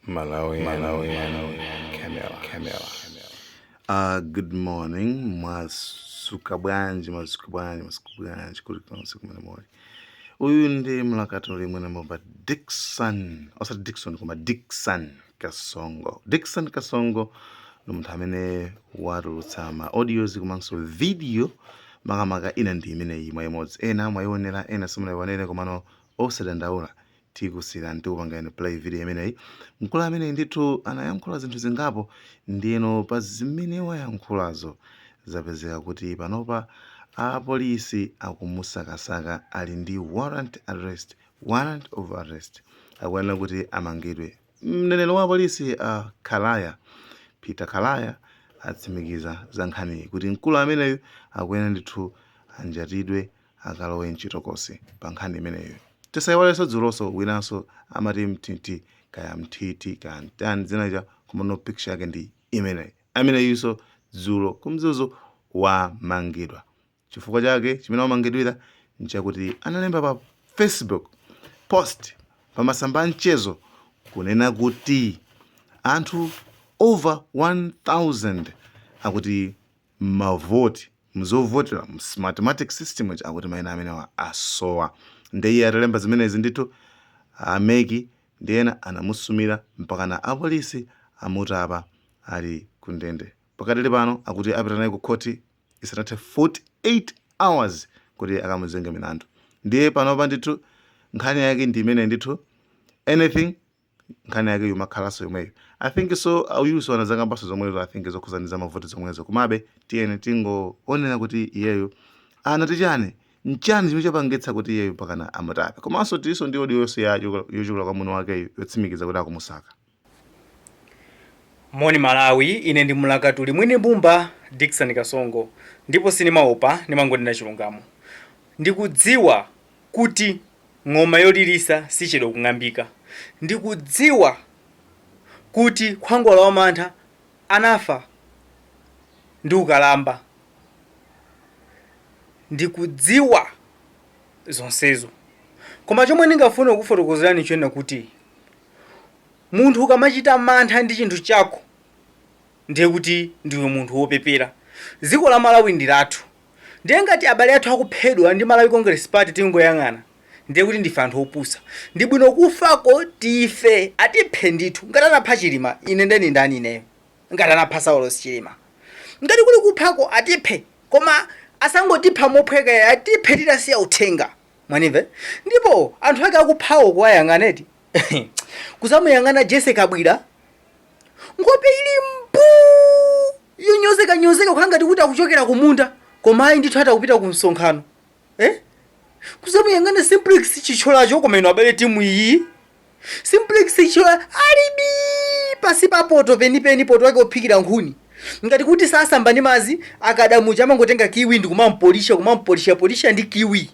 Malawi, Malawi, Camera, Camera. Good morning. Mwasuka bwanji, mwasuka bwanji, mwasuka bwanji kuli konse kumene muli. Uyu ndi mlakatuli mwene momba Dickson, osati Dickson koma Dickson Kasongo. Dickson Kasongo ndi munthu amene watulutsa ma audios komanso video, makamaka ina ndi imeneyi mwa imodzi. Ena mwayionera, ena simunayionere, komano osadandaula, tikusiyirani, tikupangani play video imeneyi. Mkulu ameneyi ndithu anayankhula zinthu zingapo, ndiyeno pa zimene wayankhulazo zapezeka kuti panopa apolisi akumusakasaka, ali ndi warrant arrest, warrant of arrest, akuyenera kuti amangidwe. Mneneri wa polisi Kalaya, Peter Kalaya, atsimikiza za nkhaniyi kuti mkulu ameneyu akuyenera ndithu anjatidwe, akalowe mchitokosi pa nkhani imeneyo. Tisayiwalenso dzulonso winanso amati Mtiti, kaya Mthiti, kaya mtani dzina, komano picture yake ndi imeneyi. Ameneyinso dzulo kumzuzu wamangidwa. Chifukwa chake chimene wamangidwira nchakuti analemba pa Facebook post, pa masamba a mchezo, kunena kuti anthu over 1000 akuti mavoti mzovotera mathematic system akuti mayina amenewa asowa. Ndiye iye atalemba zimenezi ndithu, a MEC ndi ena anamusumira mpakana apolisi amutapa, ali kundende pakadali pano. Akuti apita naye ku khoti isanathe 48 hours kuti akamuzenge milandu. Ndiye panopa ndithu nkhani yake ndi imene ndithu, anything, nkhani yake yumakhalanso yomweyo. I think so uyuso anazakambaso zomwezo, I think zokhuzaniza mavoti zomwezo. Komabe tiyene tingoonera kuti iyeyo anati chani, nchani chimene chapangitsa kuti iyeyo mpakana amutape. Komanso tilinso ndi audio yonse yochokera kwa mwini wakeyo yotsimikiza kuti akumusaka. Moni Malawi, ine ndi mlakatuli mwini mbumba Dickson Kasongo, ndipo sinimaopa, ndimangonena chilungamo. Ndikudziwa kuti ng'oma yolilisa sichedwa kung'ambika. Ndikudziwa kuti khwangwala wamantha anafa ndi ukalamba. Ndikudziwa zonsezo, koma chomwe ndingafune kufotokozerani chonena kuti munthu ukamachita mantha ndi chinthu chako, ndiye kuti ndiwe munthu wopepera. Dziko la Malawi ndi lathu, ndiye ngati abale athu akuphedwa ndi Malawi Congress Party tingoyang'ana, ndiye kuti ndife anthu opusa. Ndi bwino kufako tife, atiphe ndithu. Ngati anapha Chilima, ine ndeni ndani ineyo? Ngati anapha Saulos Chilima, ngati kuli kuphako atiphe, koma asangotipha mophweka, atiphe titasiya uthenga. Mwanimve? Ndipo anthu ake akuphawo kuwayang'aneti, kuzamuyang'ana Jesse Kabwira, nkhope ili mbu yonyozeka nyozeka, kukhala ngati kuti akuchokera kumunda, koma ayi ndithu atakupita ku msonkhano, eh? Kuzamuyang'ana Simplex Chithyolacho, koma ino abale, timu iyi, Simplex Chithyola alibi pasi pa poto penipeni, poto wake ophikira nkhuni, ngati kuti sasamba ndi madzi. Akadamucha amangotenga kiwi ndi kumampolisha, kumampolisha polisha ndi kiwi,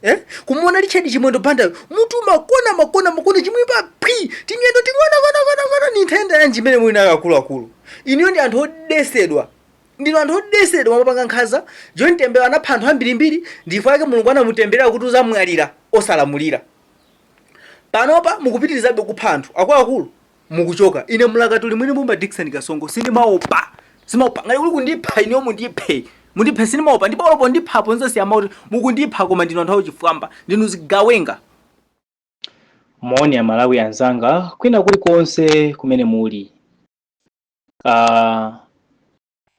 eh? Kumuona Richard Chimwendo Banda, mutu makona makona makona, chimwimba phwi, timiyendo ting'ono kona kona kona. Ni nthenda yanji imene muli nayo akuluakulu? Iniyo ndi anthu odesedwa, ndinu anthu odesedwa, mwapanga nkhanza. John Temberero anapha anthu ambirimbiri, ndipo ake Mulungu anamutemberera kuti uzamwalira osalamulira. Panopa mukupitirizabe kupha anthu akuluakulu, mukuchoka. Ine mlakatuli mwini mbumba Dickson Kasongo sindimaopa, simaopa. Ngati kuli kundipha ineyo, mundiphe, mundiphe, sindimaopa. Ndipo olopo ndiphapo nzasiyama kuti mukundipha, koma ndinu anthu auchifwamba, ndinu zigawenga. Moni Amalawi anzanga kwina kulikonse kumene muli.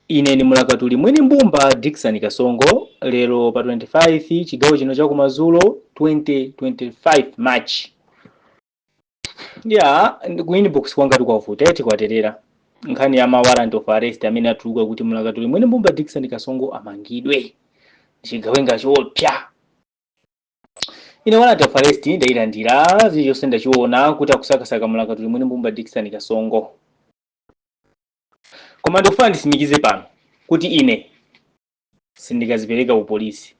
Ine ndi mlakatuli mwini mbumba Dickson Kasongo. Lero pa 25 chigawo chino chakumadzulo, 2025 March ya, ku inbox kwanga tikwavuta, tikwaterera nkhani ya ma warrant of arrest amene atuluka kuti mlakatuli mwini mbumba Dickson Kasongo amangidwe, chigawenga chopya. Ine warrant of arrest ndayilandira, zilizonse ndachiona kuti akusakasaka mlakatuli mwini mbumba Dickson Kasongo, koma ndikufuna ndisimikize pano kuti ine sindikazipereka ku polisi.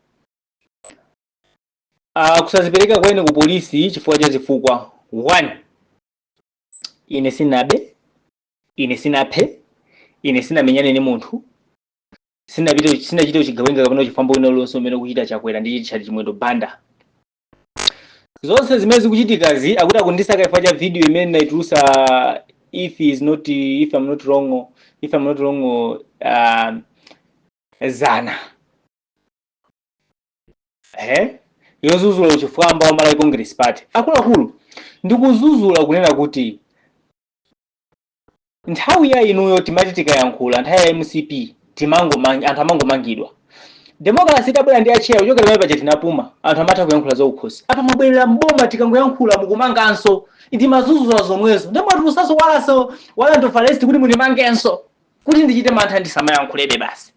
Kusazipereka kwa ine ku polisi chifukwa cha zifukwa. One, ine sinabe, ine sinaphe, ine sinamenyane ndi munthu, sinapite, sinachite chigawenga kapena chifwamba wina uliwonse umene ukuchita Chakwera ndi Richard Chimwendo Banda. Zonse zimene zikuchitikazi, akuti akundisaka chifukwa cha video imene naitulusa, if is not if I'm not wrong, if I'm not wrong, zana yozuzula uchifwamba wa Malawi Congress Party. Akuluakulu, ndikuzuzula kunena kuti nthawi ya inuyo timati tikayankhula, nthawi ya MCP timangomang anthu amangomangidwa. Democracy itabwera ndi acheya, kuchokera pamene paja tinapuma, anthu amatha kuyankhula zaukhosi. Apa mabwerera mboma, tikangoyankhula mukumanganso. Ndimazuzula zomwezo, ndimwatulusanso walaso warrant of arrest kuti mundimangenso, kuti ndichite mantha ndisamayankhulebe basi.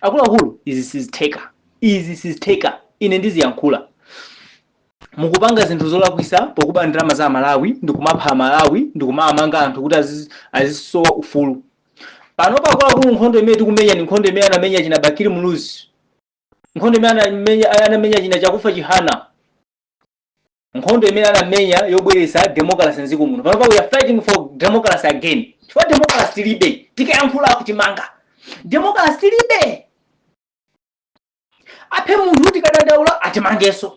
Akuluakulu, izi sizitheka, izi sizitheka. Ine ndiziyankhula. Mukupanga zinthu zolakwisa pokuba ndalama za Malawi, ndikumapha Malawi, ndikumamanga anthu kuti azisowa ufulu. Panopa, akuluakulu, nkhondo imene tikumenya ni nkhondo imene anamenya china Bakili Muluzi, nkhondo imene anamenya china Chakufa Chihana, nkhondo imene anamenya yobweretsa democracy mdziko muno. Panopa we are fighting for democracy again, chifukwa democracy tilibe. Tikayankhula kutimanga. Democracy tilibe. Aphe munthu, tikadandaula atimangenso.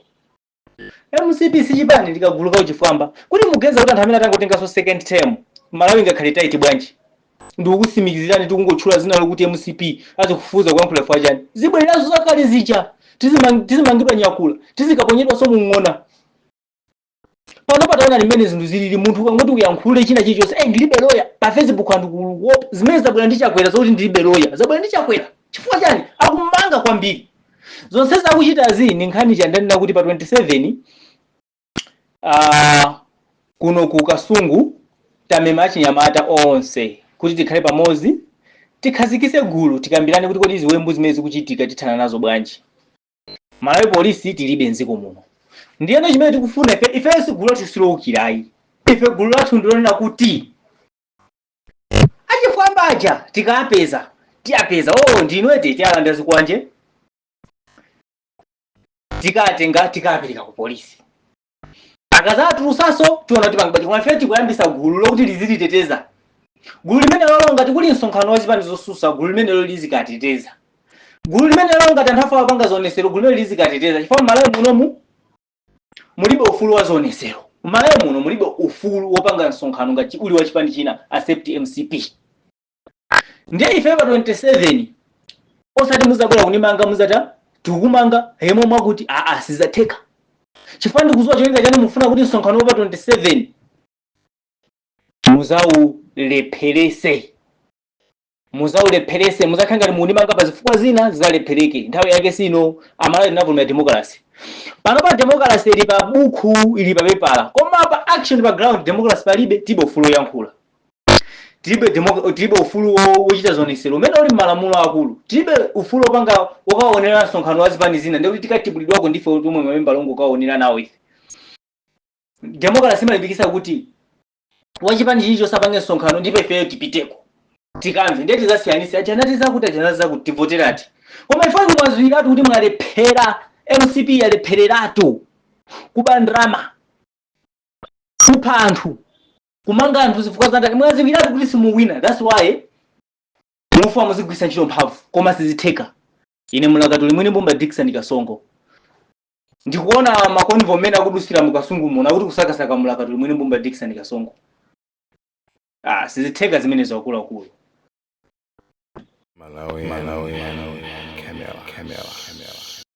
MCP sichipani, tikaguluka uchifwamba. Kuti mugeza kuti anthu amene atangotenganso second term, Malawi ngakhale taiti bwanji? Ndikukusimikizirani, tikungotchula zina lokuti MCP, azikufuza kuyankhula chifukwa chani? Zibwereranso zakale zija. Tizimangidwa nyakula, tizikaponyedwanso mung'ona. Pano pataona limene zinthu zilili, munthu ukangoti uyankhule china chilichonse, "Hey, ndilibe loya," pa Facebook anthu kuwopa. Zimene zabwera ndi Chakwera, zokuti ndilibe loya zabwera ndi Chakwera. Chifukwa chani? Akumanga kwambiri. Zonse zakuchitazi ni nkhani chandanena kuti pa 27 kuno ku Kasungu tamema achinyamata onse kuti tikhale pamodzi, tikhazikise gulu, tikambirane kuti kodi ziwembu zimene zikuchitika tithana nazo bwanji. Malawi Polisi tilibe mdziko muno. Ndiyeno chimene tikufuna ife, ifenso gulu lathu silowukirayi. Ife gulu lathu ndilonena kuti achifwamba aja tikapeza, tiyapeza, oh, ndinwete, tiyalanda zikwanje, tikatenga, tikapereka ku polisi. Akazatulusaso tiona kuti pangibati. Koma ife tikuyambisa gulu lokuti lizititeteza. Gulu limene lolo ngati kuli msonkhano wa zipani zosusa, gulu limenelo lizikateteza. Gulu limene lolo ngati anthu afa apanga zionesero, gulu limene lizikateteza, chifukwa m'Malawi munomu mulibe ufulu wa zionesero. M'Malawi muno mulibe ufulu wopanga msonkhano ngati uli wa chipani china except MCP. Ndiye ife pa 27, osati muzabwera kunimanga, muzata tikumanga hemo mwakuti aa, sizatheka, chifukwa ndikuziwa cholinga chanu. Mufuna kuti msonkhano wa pa 27 muzaulepherese, muzaulepherese, muzakhala ngati munimanga pa zifukwa zina, zizalephereke. Nthawi yake sino. Amalawi tinavomera democracy. Pano pa democracy ili pa buku, ili pa pepala, koma pa action, pa ground, democracy palibe. Tilibe ufulu woyankhula, tilibe ufulu wochita zionesero umene uli m'malamulo akulu, tilibe ufulu wopanga wokaonera msonkhano wa zipani zina, ndikuti tikatibulidwako ndife tomwe mamembala ongokaonera nawo ife. Democracy imalimbikitsa kuti wachipani chilichonse apange msonkhano, ndipo ifeyo tipiteko tikamve. Ndiye tizasiyanise achanati zakuti, achanati zakuti, tivoterati. Koma ifeyo mwaziwiratu kuti mwalephera. MCP yalephereratu kuba ndrama, kupha anthu, kumanga anthu zifukwa zandani. Mwaziwiratu kuti simuwina. That's why mufa muzigwisa ntchito mphamvu, koma sizitheka. Ine Mlakatuli Mwini Mbumba Dickson Kasongo, ndikuona ma convoy mmene akudusira muKasungu muno, akuti kusakasaka Mlakatuli Mwini Mbumba Dickson Kasongo. Ah, sizitheka zimenezo, akuluakulu. Malawi, Malawi, Camera, Camera.